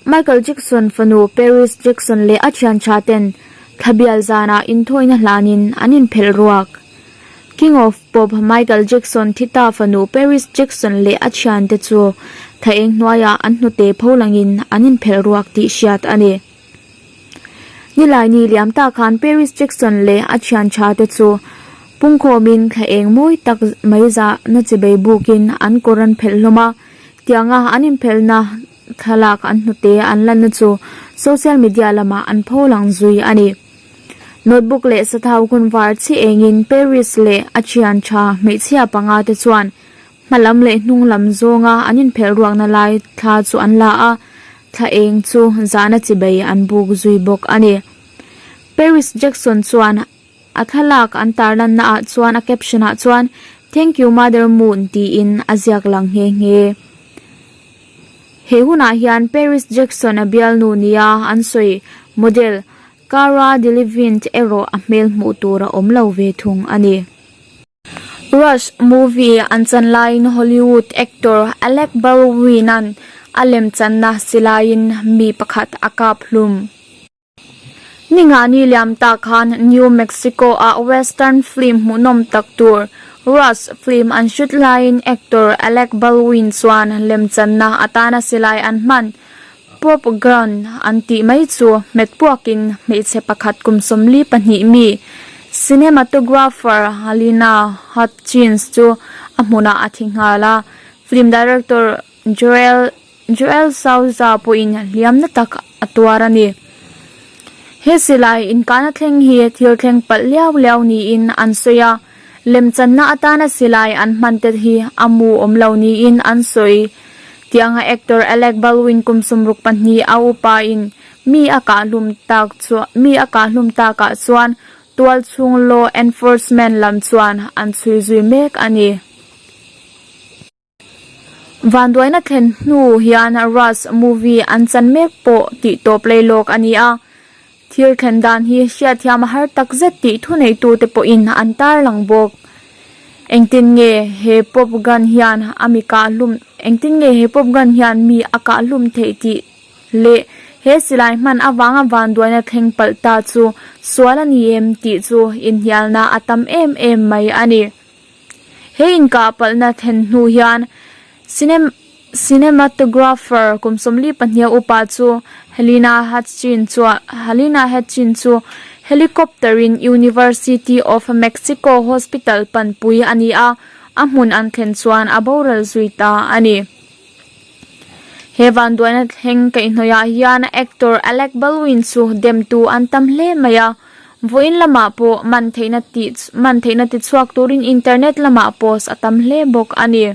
Michael Jackson fanu Paris Jackson leh a thian tha ten thlabial zanah inthawina hlanin an inphelh ruak. King of Pop Michael Jackson thi ta fanu Paris Jackson leh a thiante chu thla eng hnuaiah an hnute pho langin an inphelh ruak tih hriat a ni. Nilaini liam ta khan Paris Jackson leh a thian tha te chu pungkhawmin thla eng mawi tak mai zahna chibei bukin an kawr an phelh hlawm a, tianga an inphelhna thlalak an hnute an lanna chu social media lamah an pho lang zui a ni. Notebook leh sathau hun var chi engin Paris leh a thian tha hmeichhia panga te chuan hma lam leh hnung lam zawnga an inphelh ruakna lai thla chu an la a, thla eng chu zahna chibei an buk zui bawk a ni. Paris Jackson chuan a thlalak an tarlanna ah chuan a caption ah chuan Thank you mother moon tiin a ziak lang nghe nghe. He hunah hian Paris Jackson a bialnu nia an sawi model Cara Delevingne erawh a hmel hmuh tur a awm lo ve thung a ni. Rush movie an chan laiin Hollywood actor Alec Baldwin-a'n a lemchanna silaiin mi pakhat a kap hlum. Ningani liam ta khan New Mexico-ah western film hmuhnawm tak tur Rust film an shoot laiin actor Alec Baldwin chuan lemchanna atana silai an hman Pop gun an tih mai chu hmet puakin hmeichhe pakhat kum 42 mi cinematographer Halyna Hutchins chu a hmunah a thi nghal a, film director Joel Joel Souza pawhin hliamna tak a tuar a ni. He silai inkahna thleng hi thil thleng palh liau liau niin an sawi a, lemchanna atana silai an hman te hi a mu awm lo niin an sawi. Tianga actor Alec Baldwin kum 62 a upain mi a kahhlum tak chu mi a kahhlum takah chuan tualchhung law enforcement lam chuan an chhui zui mek a ni. Vanduaina thlen hnu hian Rust movie an chan mek pawh tih tawp lei lawk a ni a, thil thlen dan hi hriatthiam a har tak zet tih thuneitute pawhin an tarlang bawk. Engtin nge he pop gun hian a mi kah hlum engtin nge he pop gun hian mi a kah hlum theih tih leh he silai hman avanga vanduaina thleng palh ta chu sual a ni em tih chu inhnialna a tam em em mai a ni. He inkah palhna thlen hnu hian cinematographer kum 42 upa chu Helena Hutchin chuan Halyna Hutchins chu helicopter in University of Mexico Hospital panpui a ni a, a hmun an thlen chuan a boral zui ta a ni. He vanduaina thleng kaihhnawih ah hian actor Alec Baldwin chu demtu an tam hle mai a. Vawiin lamah pawh man theihna tih man theihna tichhuak turin internet lamah post a tam hle bawk a ni.